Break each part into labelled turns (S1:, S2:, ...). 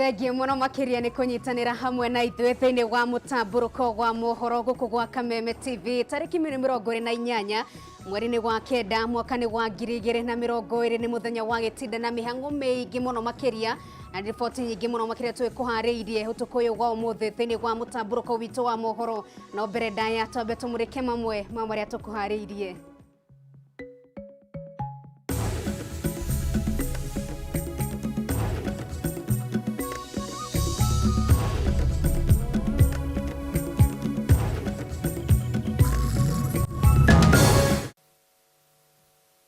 S1: Thengiũ mũno makĩria nĩ kũnyitanĩra hamwe na ithuĩ thĩinĩ wa mũtambũrũko wa mohoro gũkũ gwa Kameme TV tarĩki 28 mweri-inĩ wa kenda mwaka-inĩ wa 2020 nĩ mũthenya wa gĩtinda na mĩhang'o mĩingĩ mũno makĩria na riboti nyingĩ mũno makĩria twĩkũharĩirie ũtukũ ũyũ wa ũmũthĩ thĩinĩ wa mũtambũrũko witũ wa mohoro. No mbere ndaya twambe tũmũrĩke mamwe ma marĩa tũkũharĩirie.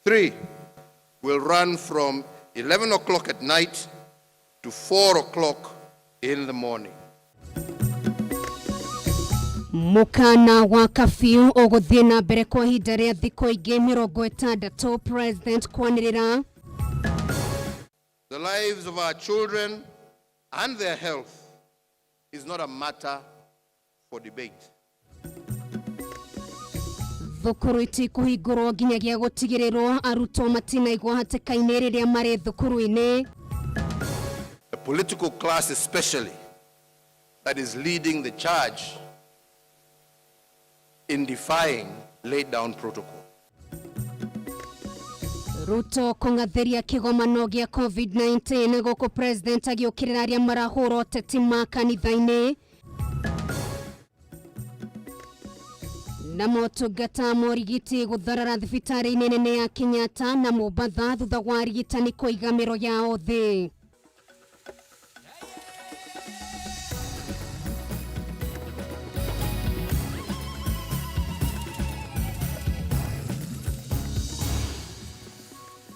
S2: Three, will run from 11 o'clock at night to 4 o'clock in the morning.
S1: Mũkana wa kabiũ ũgũthiĩ na mbere kwa ihinda rĩa thikũ ingĩ 60, President kwanĩrĩra.
S2: The lives of our children and their health is not a matter for debate.
S1: Thukuru itikũhingũrwo nginyagia gũtigĩrĩrwo arutwo matinaigwo hatĩka-inĩ rĩrĩa marĩ thukuru-inĩ.
S2: The political class especially that is leading the charge in defying laid down protocol.
S1: Ruto kũng'athĩria kĩgomano gĩa COVID-19 gũkũ President agĩũkĩrĩra arĩa marahũra ũteti makanitha-inĩ. Na motungata ma ũrigiti gũtharara thibitarĩ-inĩ nene ya Kenyatta na Mombatha thutha wa arigitani kũiga mĩro yao thĩ.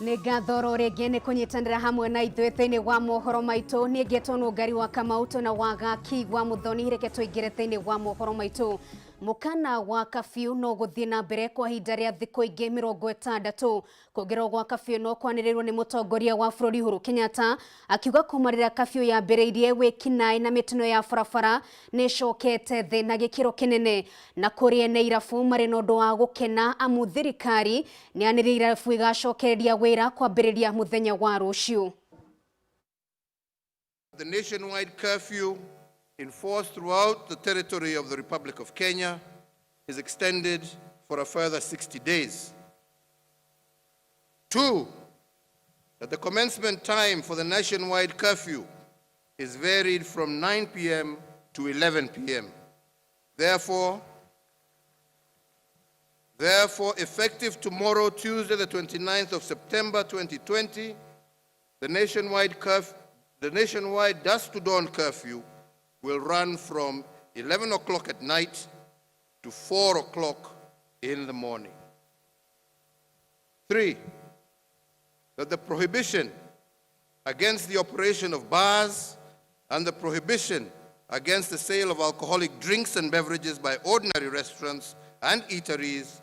S1: Nĩ ngatho oro rĩngĩ nĩ kũnyitanĩra hamwe na ithuĩ thĩinĩ wa mohoro maitũ. Niĩ ngetwo Nũngari wa Kamau na Wagaki wa Mũthoni, reke tũingĩre thĩinĩ wa mohoro maitũ. Mũkana wa kabiũ no gũthiĩ na mbere kwa ihinda rĩa thikũ ingĩ 60. Kuongererwo gwa kabiũ no kwanĩrĩrwo nĩ mũtongoria wa bũrũri Uhuru Kenyatta akiuga kuma rĩrĩa kabiũ yambĩrĩirie wĩkinaĩ na mĩtino ya barabara nĩ ĩcokete thĩ na gĩkĩro kĩnene. Na kũrĩ ene irabu marĩ na ũndũ wa gũkena amu thirikari nĩ yanĩrĩire irabu igacokereria wĩra kwambĩrĩria mũthenya wa rũciũ.
S2: The nationwide curfew enforced throughout the territory of the Republic of Kenya is extended for a further 60 days. Two, that the commencement time for the nationwide curfew is varied from 9 p.m. to 11 p.m. Therefore, effective tomorrow, Tuesday, the 29th of September 2020, the nationwide dusk to dawn curfew will run from 11 o'clock at night to 4 o'clock in the morning. Three, that the prohibition against the operation of bars and the prohibition against the sale of alcoholic drinks and beverages by ordinary restaurants and eateries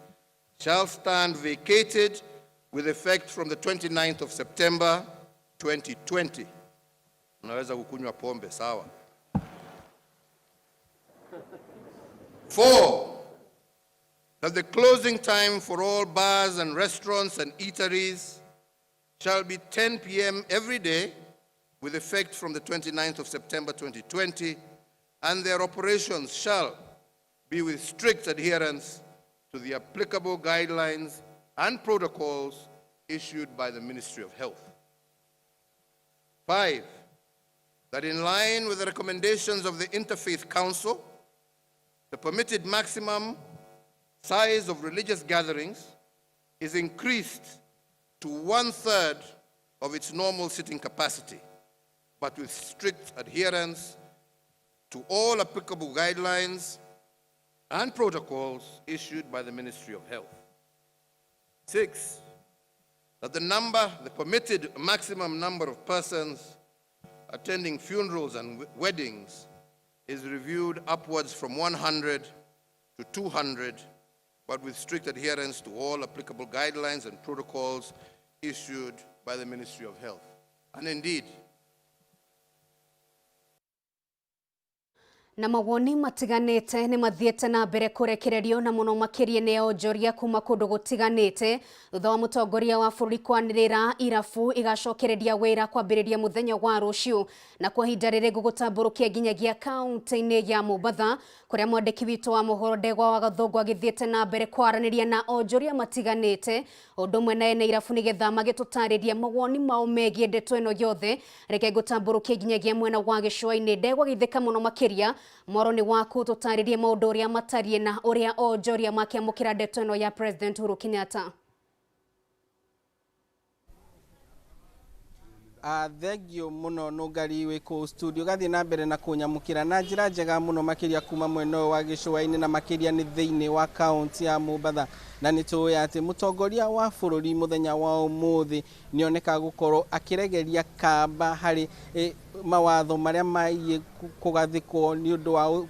S2: shall stand vacated with effect from the 29th of September 2020. Unaweza kukunywa pombe, sawa. Four, that the closing time for all bars and restaurants and eateries shall be 10 p.m. every day with effect from the 29th of September 2020, and their operations shall be with strict adherence to the applicable guidelines and protocols issued by the Ministry of Health. Five, that in line with the recommendations of the Interfaith Council, the permitted maximum size of religious gatherings is increased to 1/3 of its normal sitting capacity, but with strict adherence to all applicable guidelines and protocols issued by the Ministry of Health. Six, that the permitted maximum number of persons attending funerals and weddings is reviewed upwards from 100 to 200, but with strict adherence to all applicable guidelines and protocols issued by the Ministry of Health. And indeed,
S1: Na mawoni matiganĩte nĩ mathiĩte na mbere kũrekererio na mũno makĩria nĩ onjoria kuma kũndũ gũtiganĩte thutha wa mũtongoria wa bũrũri kwanĩrĩra irabu igacokereria wĩra kwambĩrĩria mũthenya wa rũciũ. Na kwa ihinda rĩrĩ ngũgũtambũrũkia nginyagia kaunti-inĩ ya Mombatha kũrĩa mwandĩki witũ wa mohoro Ndegwa wa Gathũngũ agĩthiĩte na mbere kwaranĩria na onjoria matiganĩte ũndũ ũmwe na ene irabu nĩgetha magĩtũtarĩria mawoni mao megiĩ ndeto ĩno yothe. Reke ngũtambũrũkie nginyagia mwena wa gĩcũa-inĩ. Ndegwa gĩthĩka mũno makĩria mwaro nĩ waku, tũtarĩrie maũndũ ũrĩa matariĩ na ũrĩa onjoria makĩamũkĩra ndeto ĩno ya President Uhuru Kenyatta.
S3: Thengio muno nũngari wĩ kũu studio gathiĩ na mbere na kũnyamũkĩra na njĩra njega mũno makĩria kuma mwena ũyũ wa gĩcũa-inĩ na makĩria nĩ thĩinĩ wa kaunti ya Mombatha. Na nĩ tũĩ atĩ mũtongoria wa bũrũri mũthenya wa ũmũthĩ nĩoneka gũkorwo akĩregeria kamba harĩ mawatho marĩa maiĩ kũgathĩkwo nĩ ũndũ wa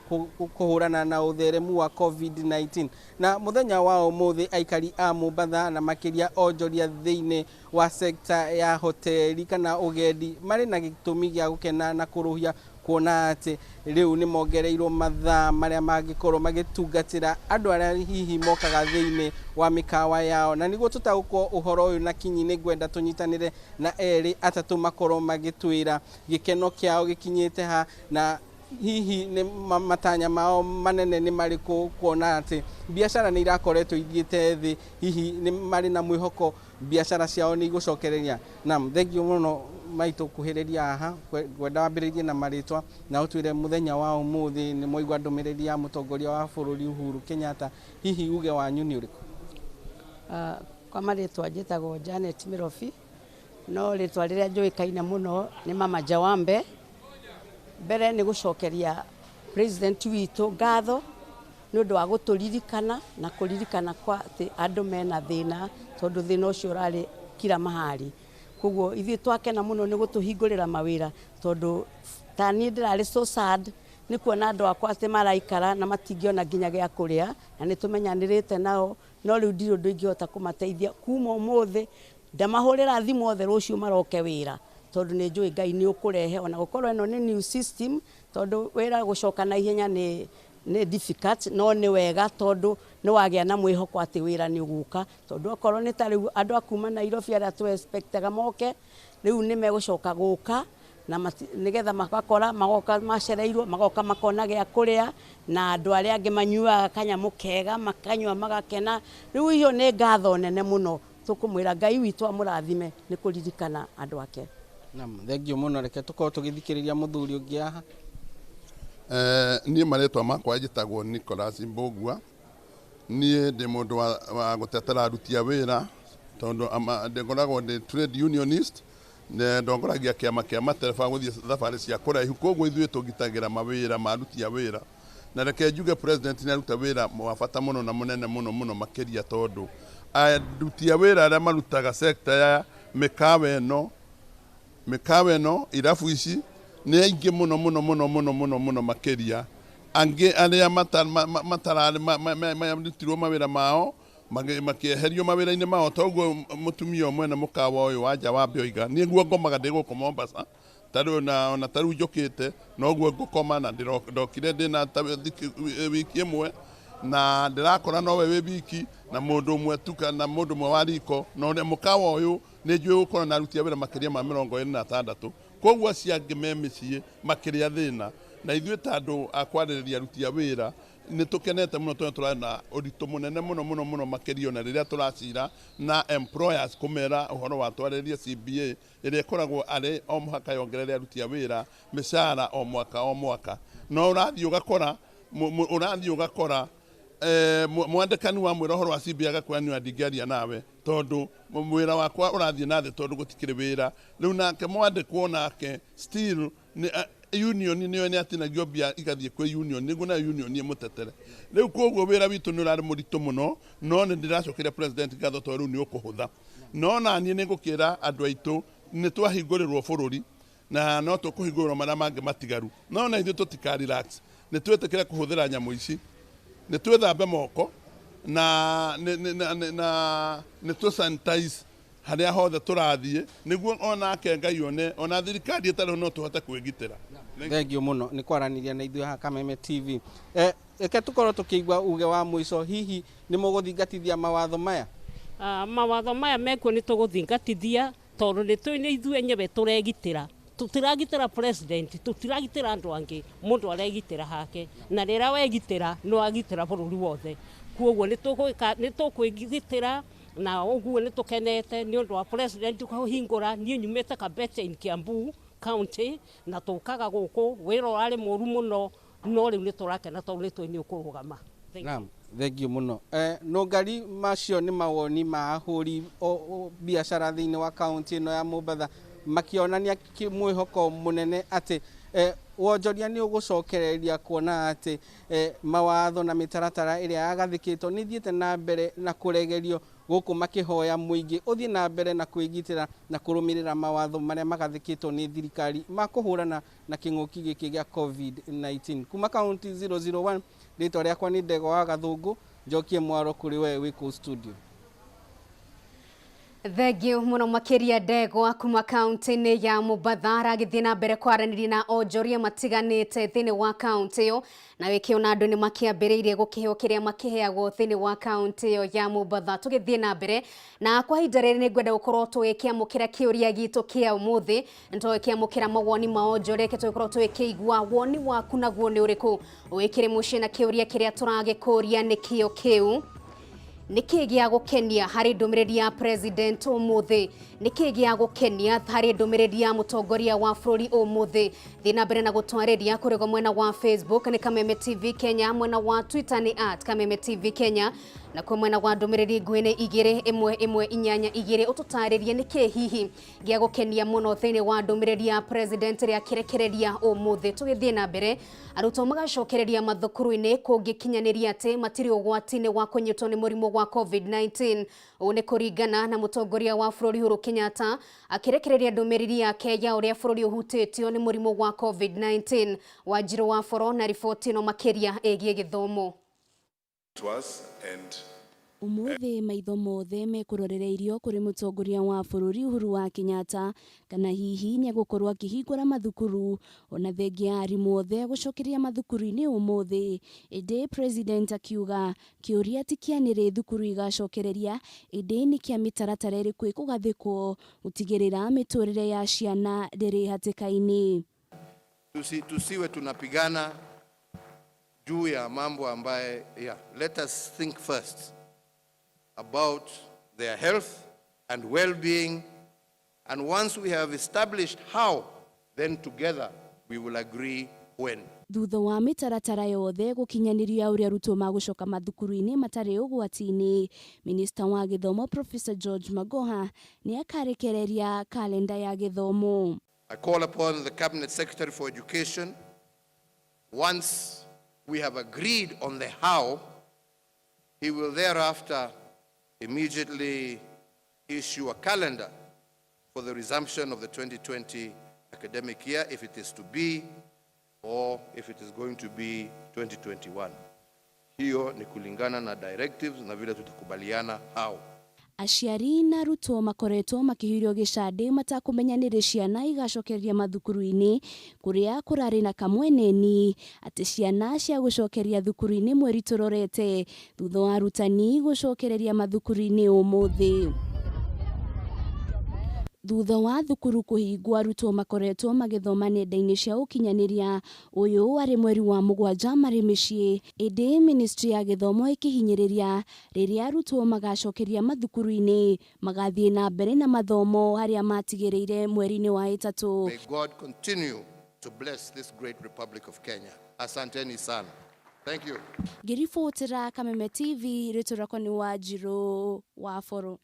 S3: kũhũrana na ũtheremu wa COVID-19. Na mũthenya wa ũmũthĩ aikari a Mombatha na makĩria onjoria thĩinĩ wa sekta ya hoteli kana ũgendi marĩ na gĩtũmi gĩa gũkena na kũrũhia kuona atĩ rĩu nĩ mongereirwo mathaa marĩa mangĩkorwo magĩtungatĩra andũ arĩa hihi mokaga thĩinĩ wa mĩkawa yao. Na nĩguo tũtaũkwo ũhoro ũyũ na kinyi nĩ ngwenda tũnyitanĩre na erĩ atatũ makorwo magĩtwĩra gĩkeno kĩao gĩkinyĩte ha na hihi nĩ matanya mao manene nĩ marĩkũ kuona atĩ biacara nĩ irakoretwo ithiĩte thĩ, hihi nĩ marĩ na mwĩhoko biacara ciao nĩ igũcokereria. Naam, thengio mũno maitũ kuhĩrĩria haha, ngwenda wambĩrĩrie na marĩtwa na ũtwĩre mũthenya wa ũmũthĩ nĩ mwaigua ndũmĩrĩri ya mũtongoria wa bũrũri Uhuru Kenyatta, hihi uge wanyu nĩ ũrĩkũ?
S4: Kwa marĩtwa njĩtagwo Janet Mirobi, no rĩtwa rĩrĩa njũĩkaine mũno nĩ Mama Jawambe. Mbere nĩ gũcokeria president witũ ngatho nĩ ũndũ wa gũtũririkana na kũririkana kwa atĩ andũ mena thĩna tondũ thĩna ũcio ũrarĩ kila mahali. Koguo ithuĩ twakena mũno nĩ gũtũhingũrĩra mawĩra tondũ ta niĩ ndĩrarĩ so sad nĩ kuona andũ akwa atĩ maraikara na matingĩona nginya gĩa kũrĩa na nĩ tũmenyanĩrĩte nao, no rĩu ndirĩ ũndũ ingĩhota kũmateithia. Kuma ũmũthĩ ndamahũrĩra thimũ othe rũciũ maroke wĩra tondũ nĩ njũĩ Ngai nĩ ũkũrehe, ona gũkorwo ĩno nĩ new system tondũ wĩra gũcoka na ihenya nĩ difficult, no nĩ wega tondũ nĩ wagĩa na mwĩhoko atĩ wĩra nĩ ũgũka tondũ okorwo nĩ ta rĩu andũ a kuma Nairobi arĩa tũ expectaga moke rĩu nĩ megũcoka gũka na nĩgetha magakora magoka macereirwo magoka makona gĩa kũrĩa na andũ arĩa angĩ manyuaga kanyamũ kega makanyua magakena. Rĩu icio nĩ ngatho nene mũno tũkũmwĩra Ngai witũ amũrathime nĩ kũririkana andũ ake.
S3: Naam, thengio mũno, reke tũkorwo tũgĩthikĩrĩria mũthuri ũngĩ haha.
S5: Niĩ marĩtwa makwa njĩtagwo Nicholas Mbũgua. Niĩ ndĩ mũndũ wa gũtetera aruti a wĩra tondũ ngoragwo ndĩ trade unionist, ndongoragia kĩama kĩa matereba gũthiĩ thabarĩ cia kũraihu, koguo ithuĩ tũgitagĩra mawĩra ma aruti a wĩra. Na reke njuge president nĩ aruta wĩra wa bata mũno na mũnene mũno mũno makĩria tondũ aruti a wĩra arĩa marutaga sector ya mĩkawa ĩno irabu ici nĩ aingĩ mũno mũno mũno mũno mũno mũno makĩria. Angĩ arĩa marutirwo mawĩra mao makĩeherio mawĩra-inĩ mao, toguo mũtumia ũmwe na mũkawa ũyũ wa nja wa Mbĩoiga nĩguo ngomaga ndĩ gũkũ Mombasa, tarĩu ona tarĩu njũkĩte noguo ngũkoma na ndokire ndĩna wiki ĩmwe na ndĩrakora nowe wĩ wiki na mũndũ ũmwe tu kana mũndũ ũmwe wa riko, na ũrĩa mũkawa ũyũ nĩ njũĩ gũkorwo na aruti a wĩra makĩria ma 26, koguo acio angĩ me mĩciĩ makĩrĩa thĩna. Na ithuĩ ta andũ a kwarĩrĩria aruti a wĩra nĩ tũkenete mũno tondũ tũrarĩ na ũritũ mũnene mũno mũno mũno makĩria ona rĩrĩa tũracira na employers kũmera ũhoro wa twarĩrĩrie CBA ĩrĩa ĩkoragwo arĩ o mũhaka yongerere aruti a wĩra mĩcara o mwaka o mwaka. No ũrathiĩ ũgakora mwandĩkani wa mwĩra ũhoro wa CBA agakwĩra nĩ ndingĩaria nawe tondũ wĩra wakwa ũrathiĩ na thĩ tondũ gũtikĩrĩ wĩra. Rĩu nake mwandĩkwo nake still union nĩyo nĩ atinagio mbia igathiĩ kwĩ union nĩguo nayo union ĩmũtetere. Rĩu koguo wĩra witũ nĩ ũrarĩ mũritũ mũno, no nĩ ndĩracokeria president ngatho tondũ rĩu nĩ ũkũhũtha. No naniĩ nĩ ngũkĩra andũ aitũ nĩ twahingũrĩrwo bũrũri na no tũkũhingũrĩrwo marĩa mangĩ matigaru, no na ithuĩ tũtika relax, nĩ twĩtĩkĩre kũhũthĩra nyamũ ici, nĩ twĩthambe moko na nĩ tũ sanitize Harĩa hothe tũrathiĩ nĩguo onake Ngai one ona thirikari ĩtarĩ no tũhote kwĩgitĩra.
S3: Thank you mũno nĩ kwaranĩria na ithuĩ haha Kameme TV. Reke tũkorwo tũkĩigua uge wa mũico, hihi nĩ mũgũthingatithia mawatho maya?
S6: Mawatho maya mekuo nĩ tũgũthingatithia tondũ nĩ tũĩ nĩ ithuĩ enyewe tũregitĩra. Tũtiragitĩra president, tũtiragitĩra andũ angĩ, mũndũ aregitĩra hake, na rĩrĩa wegitĩra nĩ wagitĩra bũrũri wothe. Koguo nĩ tũkwĩgitĩra na ũguo nĩ tũkenete nĩ ũndũ wa president kũhingũra. Niĩ nyumĩte Kabete in Kiambu County na tũkaga gũkũ, wĩra ũrarĩ mũru mũno, no rĩu nĩ tũrakena tondũ nĩ tũĩ nĩ ũkũrũgama.
S3: Naam, thank you mũno. Nũngari, macio nĩ mawoni ma ahũri biacara thĩinĩ wa kaunti ĩno ya Mombatha, makĩonania mwĩhoko mũnene atĩ wonjoria nĩ ũgũcokereria kuona atĩ mawatho na mĩtaratara ĩrĩa yagathĩkĩtwo nĩ ithiĩte na mbere na kũregerio gũkũ, makĩhoya mũingĩ ũthiĩ na mbere na kwĩgitĩra na kũrũmĩrĩra mawatho marĩa magathĩkĩtwo nĩ thirikari ma kũhũrana na kĩng'ũki gĩkĩ gĩa COVID-19. Kuma kaunti 001, rĩtwa rĩakwa nĩ Ndegwa wa Gathũngũ, njokie mwaro kũrĩ we wĩ kũu studio.
S1: Thengiũ mũno makĩria Ndegwa kuma kaunti-inĩ ya Mombatha, aragĩthiĩ na mbere kwaranĩria na onjoria matiganĩte thĩinĩ wa kaunti ĩyo, na wĩkĩona andũ nĩ makĩambĩrĩirie gũkĩheo kĩrĩa makĩheagwo thĩinĩ wa kaunti ĩyo ya Mombatha. Tũgĩthiĩ na mbere na kwa ihinda rĩrĩ nĩ ngwenda gũkorwo tũgĩkĩamũkĩra kĩũria gitũ kĩa ũmũthĩ, nĩ tũgĩkĩamũkĩra mawoni ma onjoria, reke tũgĩkorwo tũgĩkĩigua woni waku naguo nĩ ũrĩkũ, wĩkĩre mũciĩ na kĩũria kĩrĩa tũragĩkũria nĩkĩo kĩu. Nĩkĩ gĩa gũkenia harĩ ndũmĩrĩri ya president ũmũthĩ? Nĩkĩ gĩa gũkenia harĩ ndũmĩrĩri ya mũtongoria wa bũrũri ũmũthĩ? Thiĩ na mbere na gũtwarĩria kũrĩ mwena wa Facebook nĩ Kameme TV Kenya, mwena wa Twitter nĩ @KamemeTV Kenya, na kwa mwena wa ndũmĩrĩri nguhĩ nĩ 21182, ũtũtarĩrie nĩkĩ hihi gĩa gũkenia mũno thĩinĩ wa ndũmĩrĩri ya president ĩrĩa akĩrekereria ũmũthĩ. Tũgĩthiĩ na mbere, arutwo magacokereria mathukuru-inĩ kũngĩkinyanĩria atĩ matirĩ ũgwati-inĩ wa kũnyitwo nĩ mũrimũ wa COVID-19. Ũũ nĩ kũringana na mũtongoria wa bũrũri Uhuru Kenyatta akĩrekereria ndũmĩrĩri yake ya ũrĩa bũrũri ũhutĩtio nĩ mũrimũ wa COVID-19. Wanjirũ wa Boro na riboti ĩno makĩria ĩgiĩ gĩthomo.
S7: Umuthi maitho mothe mekũrorereirio kũrĩ mũtongoria wa bũrũri Uhuru wa Kenyatta, kana hihi nĩegũkorwo akĩhingũra mathukuru ona thengia ya arimũ othe gũcokeria mathukuru-inĩ ũmũthĩ. Ĩndĩ president akiuga kĩũria ti kĩa nĩrĩ thukuru igacokereria, ĩndĩ nĩ kĩa mĩtaratara ĩrĩkũ ĩkũgathĩkwo gũtigĩrĩra mĩtũrĩre ya ciana ndĩrĩ hatĩka-inĩ.
S2: Tusiwe tunapigana juu ya mambo ambaye, yeah, let us think first about their health and well-being, and once we have established how, then together we will agree when.
S7: Thutha wa mĩtaratara yothe gũkinyanĩria ũrĩa arutwo magũcoka mathukuru-inĩ matarĩ ũgwati-inĩ, Minista wa gĩthomo Professor George Magoha nĩ akarekereria kalenda ya gĩthomo.
S2: I call upon the Cabinet Secretary for Education, once we have agreed on the how, he will thereafter immediately issue a calendar for the resumption of the 2020 academic year, if it is to be, or if it is going to be 2021. Hiyo ni kulingana na directives na vile tutakubaliana how.
S7: Aciari na arutwo makoretwo makĩhiũrio gĩcandĩ matakũmenya nĩrĩ ciana igacokereria mathukuru-inĩ, kũrĩa kũrarĩ na kamweneni atĩ ciana cia gũcokeria thukuru-inĩ mweri tũrorete thutha wa arutani gũcokereria mathukuru-inĩ ũmũthĩ. Thutha wa thukuru kũhingwo, arutwo makoretwo magĩthoma nenda-inĩ cia ũkinyanĩria, ũyũ warĩ mweri wa 7 marĩ mĩciĩ, ĩndĩ ministry ya gĩthomo ĩkĩhinyĩrĩria rĩrĩa arutwo magacokeria mathukuru-inĩ magathiĩ na mbere na mathomo harĩa matigĩrĩire mweri-inĩ wa 3.
S2: May God continue to bless this great Republic of Kenya. Asanteni sana. Thank you.
S7: Ngĩribotera Kameme TV, rĩtwa rĩakwa nĩ Wanjirũ wa Boro.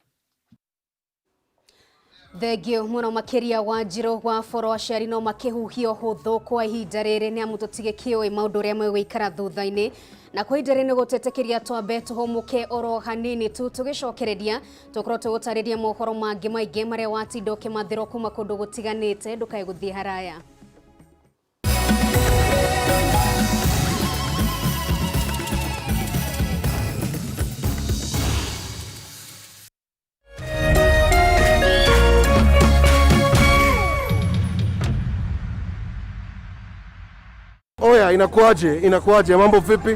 S1: Thengiũ mũno makĩria Wanjirũ wa Boro. Aciari no makĩhuhia ũhũthũ kwa ihinda rĩrĩ nĩ amu tũtigĩkĩũĩ maũndũ ũrĩa megũikara thutha-inĩ, na kwa ihinda rĩrĩ nĩ gũtetĩkĩria twambe tũhũmũke oro hanini tu, tũgĩcokereria tũkorwo tũgũtarĩria mohoro mangĩ maingĩ marĩa watinda ũkĩmathĩrwo kuma kũndũ gũtiganĩte. Ndũkae gũthiĩ haraya.
S8: Yeah, inakuaje? Inakuaje? Mambo vipi?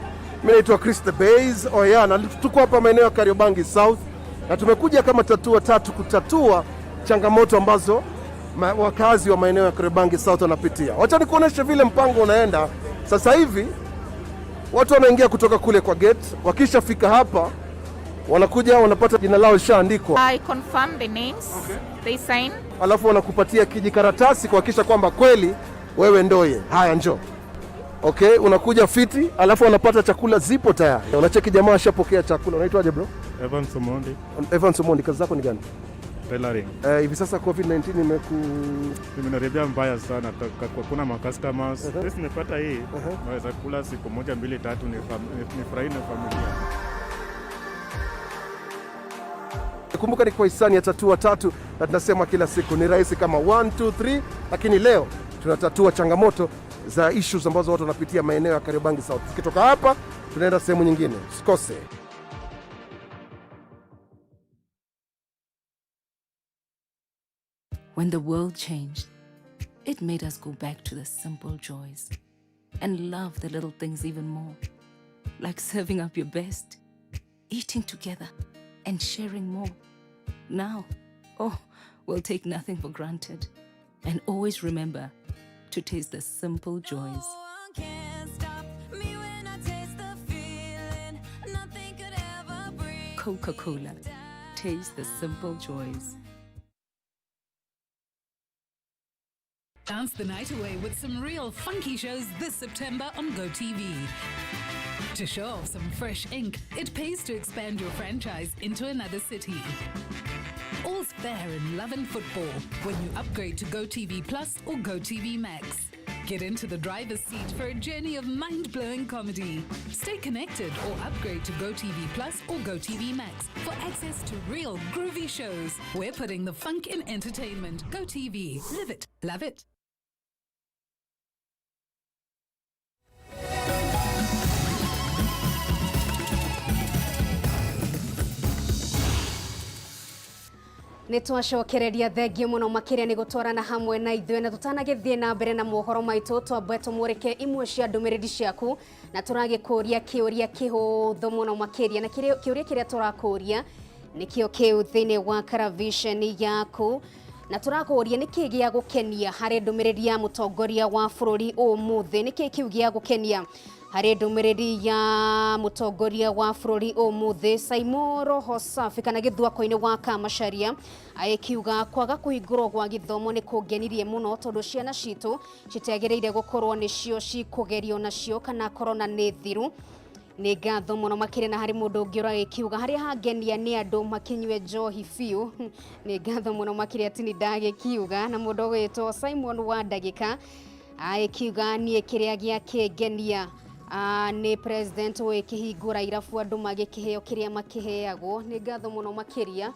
S8: Mimi naitwa Chris the Bays. Oh yeah, na tuko hapa maeneo ya Kariobangi South na tumekuja kama Tatua Tatu kutatua changamoto ambazo wakazi wa maeneo ya Kariobangi South wanapitia. Wacha nikuoneshe vile mpango unaenda. Sasa hivi watu wanaingia kutoka kule kwa gate, wakishafika hapa wanakuja wanapata jina lao lishaandikwa.
S9: I confirm the names. They sign.
S8: Alafu wanakupatia kijikaratasi kuhakikisha kwamba kweli wewe ndoye. Haya, njoo. Okay, unakuja fiti, alafu wanapata chakula zipo tayari. Unacheki jamaa ashapokea chakula. Unaitwaje bro?
S10: Evans Omondi.
S8: Evans Omondi, kazi zako ni gani?
S10: Tailoring.
S8: Hivi sasa COVID-19
S10: Imenaribia mbaya sana, kuna ma customers. Sisi nimepata hii, naweza kula siku moja mbili tatu nifurahi na familia.
S8: Kumbuka ni kwa hisani ya Tatua Tatu, na tunasema kila siku ni rahisi kama 1 2 3, lakini leo tunatatua changamoto za issues ambazo watu wanapitia maeneo ya Kariobangi South. Tukitoka hapa tunaenda sehemu nyingine, usikose.
S11: When the world changed, it made us go back to the simple joys and love the little things even more, like serving up your best, eating together, and sharing more. Now, oh, we'll take nothing for granted. And always remember to taste the simple joys. Coca Cola. Taste the simple joys.
S12: Dance the night away with some real funky shows this September on GoTV. To show off some fresh ink, it pays to expand your franchise into another city. All's fair in love and football when you upgrade to GoTV Plus or GoTV Max. Get into the driver's seat for a journey of mind-blowing comedy. Stay connected or upgrade to GoTV Plus or GoTV Max for access to real groovy shows. We're putting the funk in entertainment. GoTV. Live it. Love it.
S1: Nä twacokereria thengio må no makä nä gå twarana hamwe na ithuä na tũtanagĩthiĩ na mbere na mohoro maitũ twambe tũmũrĩke imwe cia ndũmĩrĩri ciaku na tũragĩkũria kĩũria kĩhũthũ mũno makĩria na kĩũria kĩrĩa tũrakũria nĩkĩo kĩu thĩinĩ wa karavisheni yaku na tũrakũria nĩkĩ gĩa gũkenia harĩ ndũmĩrĩri ya mũtongoria wa bũrũri ũmũthĩ, nĩkĩ kĩu gĩa gũkenia harĩ ndũmĩrĩri ya mũtongoria wa bũrũri ũmũthĩ. Saimo Roho Safi kana gĩthwako-inĩ wa Kamacharia agĩkiuga kwaga kũhingũrwo gwa gĩthomo nĩ kũngenirie mũno tondũ ciana citũ citiagĩrĩire gũkorwo nĩcio cikũgerio nacio kana korona nĩ thiru. Nĩ ngatho mũno makĩria. Na harĩ mũndũ ũngĩ ũragĩkiuga harĩa hangenia nĩ andũ makĩnyue njohi biũ. Nĩ ngatho mũno makĩria tini ndagĩkiuga. Na mũndũ ũgwĩtwo Simon wa ndagĩka agĩkiuga niĩ kĩrĩa gĩakĩngenia nĩ president wĩkĩhingũra irabu andũ magĩkĩheo kĩrĩa makĩheagwo. Nĩ ngatho mũno makĩria.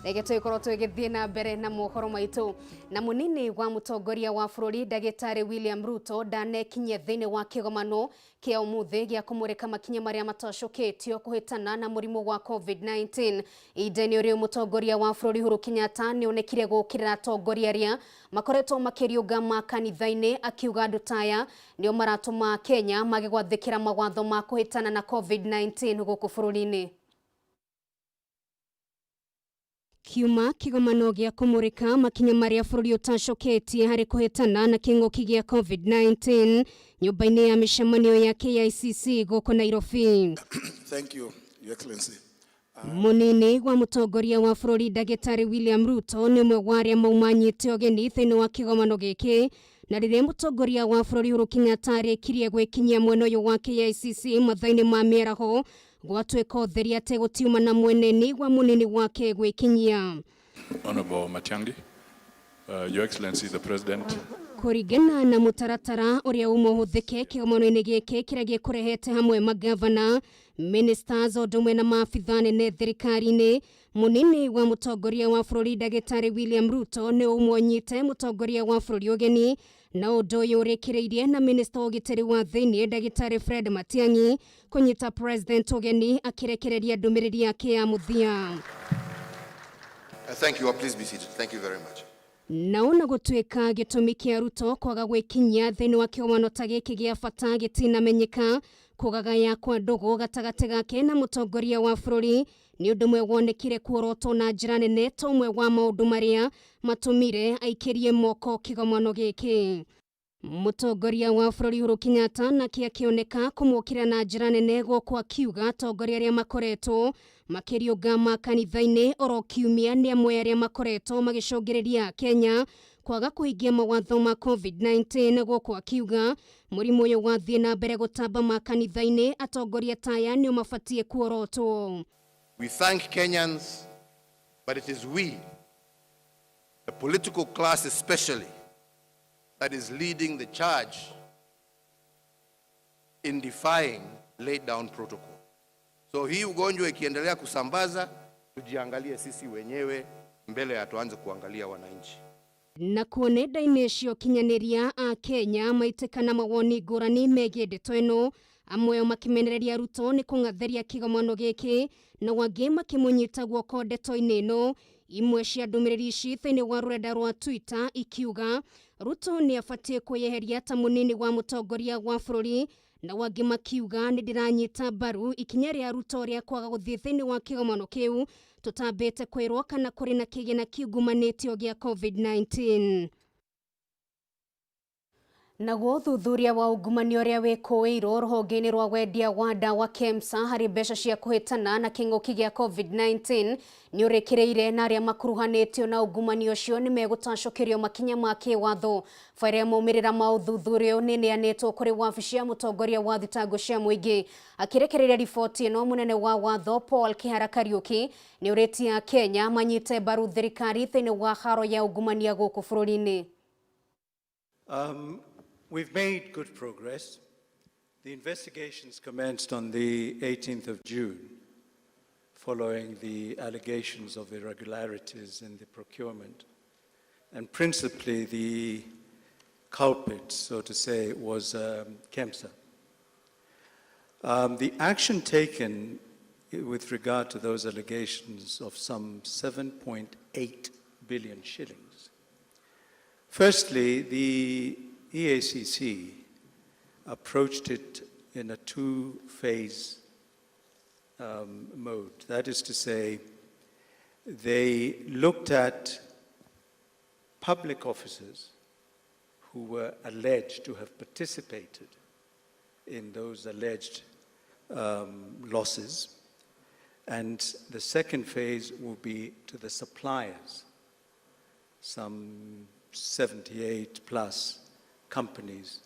S1: Reke tũgĩkorwo tũgĩthiĩ na mbere na mohoro maitũ. Na mũnini wa mũtongoria wa bũrũri ndagĩtarĩ William Ruto ndanekinyia thĩinĩ wa kĩgomano kĩa ũmũthĩ gĩa kũmũrĩka makinya marĩa matacũkĩtio kũhĩtana na mũrimũ wa COVID-19. Ihinda-inĩ rĩu mũtongoria wa bũrũri Uhuru Kenyatta nĩonekire gũkĩrĩra atongoria arĩa makoretwo makĩriũnga makanitha-inĩ akiuga andũ ta aya nĩo maratũma Kenya mage gwathĩkĩra mawatho ma kũhĩtana na COVID-19 gũkũ bũrũri-inĩ. Kiuma kĩgomano gĩa kũmũrĩka makinya marĩa bũrũri ũtacoketie harĩ kũhĩtana na kĩng'ũki gĩa COVID-19 nyũmba-inĩ ya mĩcemanio ya KICC gũkũ Nairobi.
S13: Thank you, Your Excellency.
S1: Mũnini wa mũtongoria wa bũrũri ndagĩtarĩ William Ruto nĩ ũmwe wa arĩa maumanyite ũgeni thĩinĩ wa kĩgomano gĩkĩ na rĩrĩa mũtongoria wa bũrũri Uhuru Kenyatta arĩkirie gwĩkinyia mwena ũyũ wa KICC mathaa-inĩ ma mĩaraho gwatuĩka ũtheri atĩ gũtiuma na mweneni wa mũnini wake gwĩkinyia.
S14: Honorable Matiang'i, Your Excellency the President.
S1: Kũringana na mũtaratara ũrĩa uma ũhũthĩke kĩgomano-inĩ gĩkĩ kĩrĩa gĩkũrehete hamwe magavana, ministers o ũndũ ũmwe na maabitha nene thirikari-inĩ, mũnini wa mũtongoria wa bũrũri ndagĩtarĩ William Ruto nĩ ũmwe ũnyite mũtongoria wa bũrũri ũgeni na ũndũ ũyũ ũrĩkĩrĩirie na minista wa ũgitĩri wa thĩinĩ ndagĩtarĩ Fred Matiang'i kũnyita president ũgeni akĩrekereria ndũmĩrĩri yake ya mũthia.
S2: Thank you. Please be seated. Thank you very much.
S1: Na ona gũtuĩka gĩtũmi kĩa Ruto kwaga gwĩkinyia thĩinĩ wa kĩgomano ta gĩkĩ gĩa bata gĩtinamenyeka, kũgagaya kwa ndũgũ gatagatĩ gake na mũtongoria wa bũrũri nĩ ũndũ ũmwe wonekire kuorotwo na njĩra nene ta ũmwe wa maũndũ marĩa matũmire aikĩrie moko kĩgomano gĩkĩ. Mũtongoria wa bũrũri Uhuru Kenyatta nake akĩoneka kũmũkĩra na njĩra nene gũkũ akiuga atongoria arĩa makoretwo makĩriũnga makanitha-inĩ oro kiumia nĩ amwe arĩa makoretwo magĩcũngĩrĩria Kenya kwaga kũhingia mawatho ma COVID-19 gũkũ akiuga mũrimũ ũyũ wathiĩ na mbere gũtamba makanitha-inĩ atongoria ta aya nĩo mabatiĩ kuorotwo.
S2: We thank Kenyans, but it is we, the political class especially, that is leading the charge in defying laid down protocol. So hii ugonjwa ikiendelea kusambaza, tujiangalie sisi wenyewe mbele ya tuanze kuangalia wananchi.
S1: Nakuo nenda-inĩ cia ũkinyanĩria a Kenya maitĩkana mawoni ngũrani megiĩ ndeto ĩno, amwe ao makĩmenereria Ruto nĩ kũng'athĩria kĩgomano gĩkĩ na angĩ makĩmũnyita guoko ndeto-inĩ ĩno. Imwe cia ndũmĩrĩri ici thĩinĩ wa rũrenda rwa Twitter ikiuga Ruto nĩ abatiĩ kwĩyeheria ta mũnini wa mũtongoria wa bũrũri, na angĩ makiuga nĩ ndĩranyita mbaru ikinya rĩa Ruto rĩa kwaga gũthiĩ thĩinĩ wa kĩgomano kĩu tũtambĩte kwĩrwo kana kũrĩ na kĩgĩna kiungumanĩtio gĩa COVID-19. Naguo ũthuthuria wa ungumania ũrĩa wĩkũĩirwo rũhonge-inĩ rwa wendia wa ndawa KEMSA harĩ mbeca cia kũhĩtana na kĩng'ũki gĩa COVID-19 nĩ ũrĩkĩrĩire na arĩa makuruhanĩtio na ungumania ũcio nĩ megũtacũkĩrio makinya ma kĩwatho. Baira ya maumĩrĩra ma ũthuthuria ũyũ nĩ ĩneanĩtwo kũrĩ wabici ya mũtongoria wa thitango cia mũingĩ. Akĩrekereria riboti ĩno, mũnene wa watho Paul Kihara Kariuki nĩ ũrĩtie Kenya manyite mbaru thirikari thĩinĩ wa haro ya ungumania gũkũ bũrũri-inĩ.
S15: We've made good progress. The investigations commenced on the 18th of June following the allegations of irregularities in the procurement. And principally the culprit, so to say, was KEMSA. The action taken with regard to those allegations of some 7.8 billion shillings. Firstly, the EACC approached it in a two-phase mode. That is to say, they looked at public officers who were alleged to have participated in those alleged losses. And the second phase will be to the suppliers, some 78 plus companies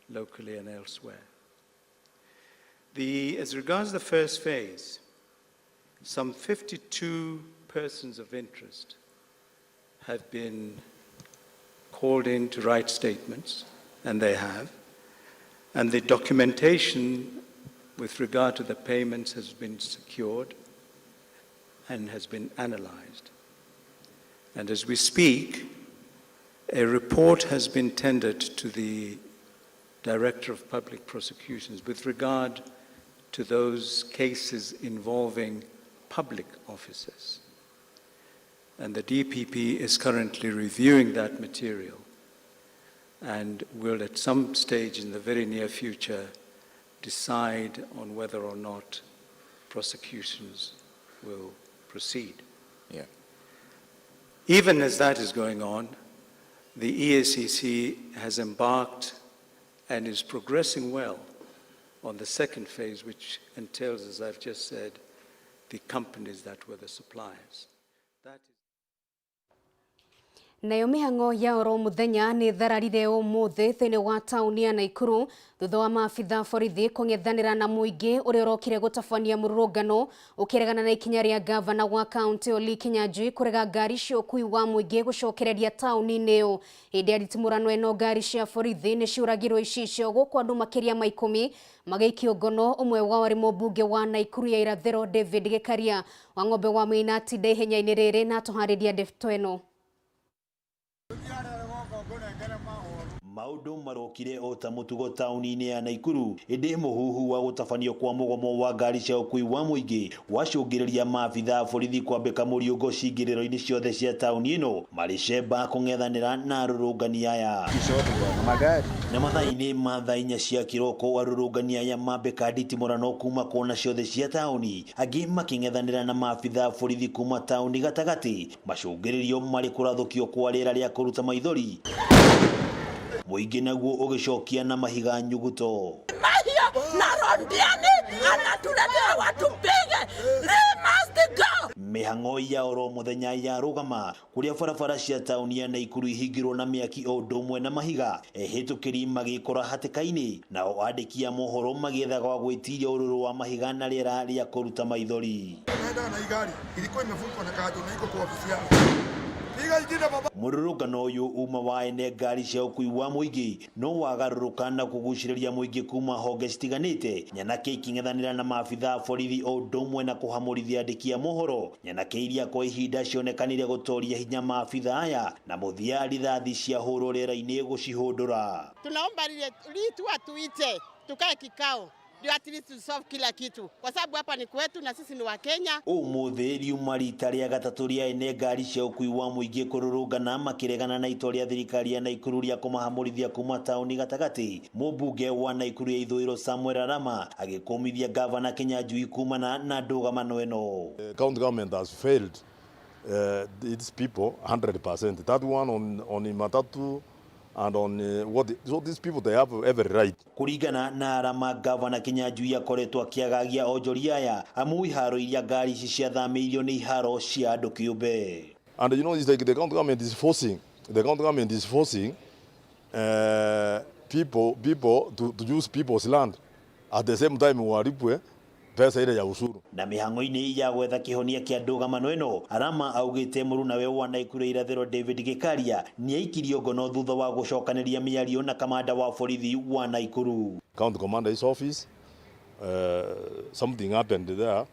S15: locally and elsewhere. As regards the first phase, some 52 persons of interest have been called in to write statements, and they have. And the documentation with regard to the payments has been secured and has been analyzed. And as we speak, a report has been tendered to the Director of Public Prosecutions with regard to those cases involving public officers. And the DPP is currently reviewing that material and will at some stage in the very near future decide on whether or not prosecutions will proceed. Even as that is going on, the EACC has embarked and is progressing well on the second phase, which entails, as I've just said, the companies that were the suppliers. That is
S1: Nayo mĩhang'o ya oro mũthenya nĩ thararire ũmũthĩ thĩinĩ wa taũni ya Naikuru thutha wa maabitha borithi kũng'ethanĩra na mũingĩ ũrĩa ũrokire gũtabania mũrũrũngano ũkĩregana na ikinya rĩa gavana wa kaũntĩ Lee Kinyanjui kũrega ngari cia ũkui wa mũingĩ gũcokereria taũni-inĩ ĩyo. Hĩndĩ ya nditimũrano ĩno ngari cia borithi nĩ ciũragirwo icicio gũkũ andũ makĩria ma 10 magĩikio ngono, ũmwe wao arĩ mũmbunge wa Naikuru ya irathĩro David Gĩkaria. Wang'ombe wa Maina atinda ihenya-inĩ rĩrĩ na atũharĩria ndeto ĩno.
S16: Maũndũ marokire o ta mũtugo taũni-inĩ ya Naikuru, ĩndĩ mũhuhu wa gũtabanio kwa mũgomo wa ngari cia ũkuui wa mũingĩ wacũngĩrĩria maabitha a borithi kwambĩka mũriũngo cingĩrĩro-inĩ ciothe cia taũni ĩno, marĩ cemba kũng'ethanĩra na arũrũngani aya. Na mathaa-inĩ ma thaa 4 cia kĩroko, arũrũngani aya mambĩka nditimũrano kuma kona ciothe cia taũni, angĩ makĩng'ethanĩra na maabitha a borithi kuma taũni gatagatĩ, macũngĩrĩrio marĩ kũrathũkio kwa rĩera rĩa kũruta maithori, mũingĩ naguo ũgĩcokia na mahiga nyuguto.
S17: Mahia na Rondiani anatuletea watupige. They must go.
S16: Mĩhang'o ya oro mũthenya ya rũgama kũrĩa barabara cia taũni ya Naikuru ihingirwo na mĩaki o ũndũ ũmwe na mahiga, ehĩtũkĩri magĩkora hatĩka-inĩ, nao andĩki a mohoro magĩetha gwa gwĩtiria ũrũrũ wa mahiga na rĩera rĩa kũruta maithori.
S18: Naenda na igari ilikuwa imefungwa na kanjo na iko kwa ofisi yao. Piga ingine baba.
S16: Mũrũrũngano ũyũ uma wa ene ngari cia ũkuui wa mũingĩ no wagarũrũka na kũgucĩrĩria mũingĩ kuma honge citiganĩte, nyanake ikĩng'ethanĩra na maabitha a borithi o ũndũ ũmwe na kũhamũrithia andĩki a mohoro, nyanake iria kwa ihinda cionekanire gũtoria hinya maabitha aya na mũthia rithathi ciahũrwo rĩera-inĩ gũcihũndũra.
S19: Tunaomba lile litu atuite tukae kikao ndio at least to solve kila kitu, kwa sababu hapa ni kwetu na sisi ni Wakenya.
S16: Ũmũthĩ riuma rita rĩa gatatũ rĩa ene ngari cia ũkuui wa mũingĩ kũrũrũngana makĩregana na itua rĩa thirikari ya Naikuru rĩa kũmahamũrithia kuma taũni gatagatĩ. Mũmbunge wa Naikuru ya ithũĩro Samuel Arama agĩkũmithia gavana Kinyanjui kumana na ndũgamano ĩno.
S20: The county government has failed its people 100%. That one on Matatu and on what so these people, they have every right.
S16: Kũringana na Arama, gavana Kinyanjui akoretwo akĩagagia onjoria aya, amu iharo iria ngari ici ciathamĩirio nĩ iharo cia andũ kĩũmbe.
S20: And it's like the county government is forcing people to use people's land at the same time walipwe pesa ile ya ushuru.
S16: Na mĩhang'o-inĩ ya gwetha kĩhonia kĩa ndũgamano ĩno, Arama augĩte mũrunawe wa Naikuru ya irathĩro David Gĩkaria nĩaikirio ngono thutha wa gũcokanĩria mĩario na kamanda wa borithi wa Naikuru.
S20: County commander's office, something happened there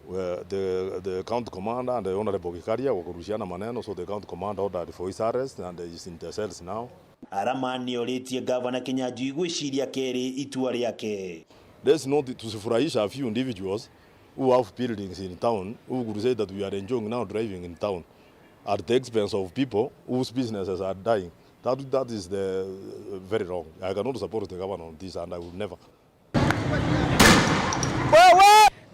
S20: where the county commander and the Honorable Gikaria wakurushiana maneno, so the county commander ordered for his arrest and he's in the cells now.
S16: Arama nĩorĩtie gavana Kinyanjui gwĩciria kerĩ itua rĩake.
S20: Let's not tusifurahisha a few individuals who have buildings in town who could say that we are enjoying now driving in town at the expense of people whose businesses are dying. That is the very wrong. I cannot support the governor on this and I will never.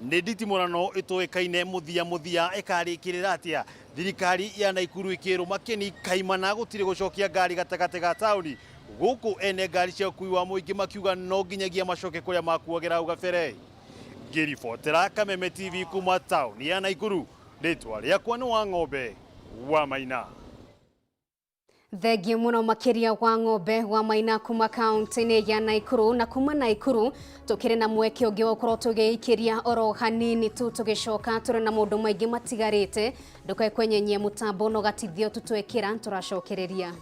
S16: Nĩ nditimũrano ĩtũĩkaine mũthia mũthia ĩkarĩkĩrĩra atĩa, thirikari ya Naikuru ĩkĩrũma kĩni kaimana gũtirĩ gũcokia ngari gatagatĩ ga taũni, gũkũ ene ngari cia ũkuui wa mũingĩ makiuga no nginyagia macoke kũrĩa makuagĩra hau gabere. Ngĩribotera Kameme TV kuma taũni ya Naikuru, rĩtwa rĩakwa nĩ wa Ng'ombe wa Maina.
S1: Thengiũ mũno makĩria wa Ng'ombe wa Maina kuma kaunti-inĩ ya Naikuru. Na kuma Naikuru tũkĩrĩ na mweke ũngĩ wa gũkorwo tũgĩikĩria oro hanini tu, tũgĩcoka tũrĩ na maũndũ maingĩ matigarĩte. Ndũkae kwenyenyia mũtambo no gatithio tũtwekĩra tũracokereria.